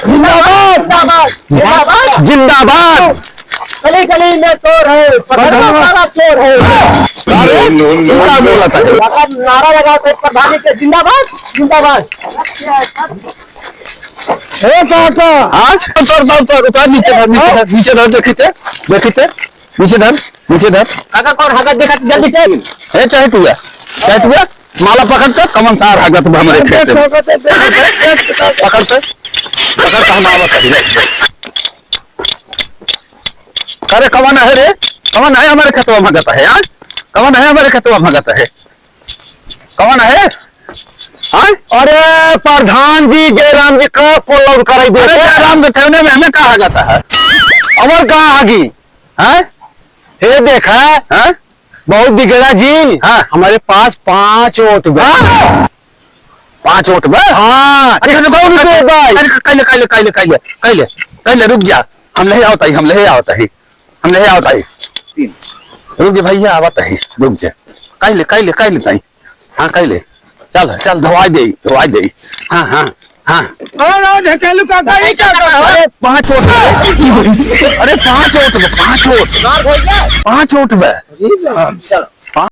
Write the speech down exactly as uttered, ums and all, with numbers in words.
जिंदाबाद। जिंदाबाद। जिंदाबाद। गली गली में चोर है, पकड़ो सारा चोर है। अरे, ये क्या बोला था? लगा-, नारा लगा के प्रधानी के जिंदाबाद, जिंदाबाद। ए काका। आज उतर, उतर, उतर, उतर, नीचे धर, नीचे धर, नीचे धर, देखिते, देखिते, नीचे धर, नीचे धर। काका कौन हगत देखत जल्दी से। ए, चाहे तू है, चाहे तू है, माला पकड़ के, कमन सार हगत बा हमरे खेत में। पकड़ के, पकड़ के, पकड़ के हम आवत है। अरे कवन है रे? कवन है हमरे खेतवा में हगत है, हाँ? कवन है हमरे खेतवा में हगत है? कवन है? हाँ? अरे प्रधान जी, जयराम जी का कोलम कराई दे। अरे जयराम के ठेवने में हमें का हगत है? और का हगी? हाँ? हे देखा, हाँ? बहुत बिगड़ा जी। हाँ। हमारे पास पाँच वोट बा। हाँ। पाँच वोट बा? हाँ। अच्छा, रुको, रुको, रुको। भाई। अरे, काइले, काइले, काइले, काइले, काइले, रुक जा। हम नहीं आवत ही, हम नहीं आवत ही, हम नहीं आवत ही। रुक जा भैया, आवत ही, रुक जा। काइले, काइले, काइले ताई। हाँ, काइले। चल, चल, धोवाई दे, धोवाई दे। हाँ, हाँ, हाँ। अरे, ढकेलू काका, ये क्या कर रहा है? अरे, पाँच वोट बा। अरे, पाँच वोट बा, पाँच वोट। मार हो गया। पाँच वोट बा। जी, चलो।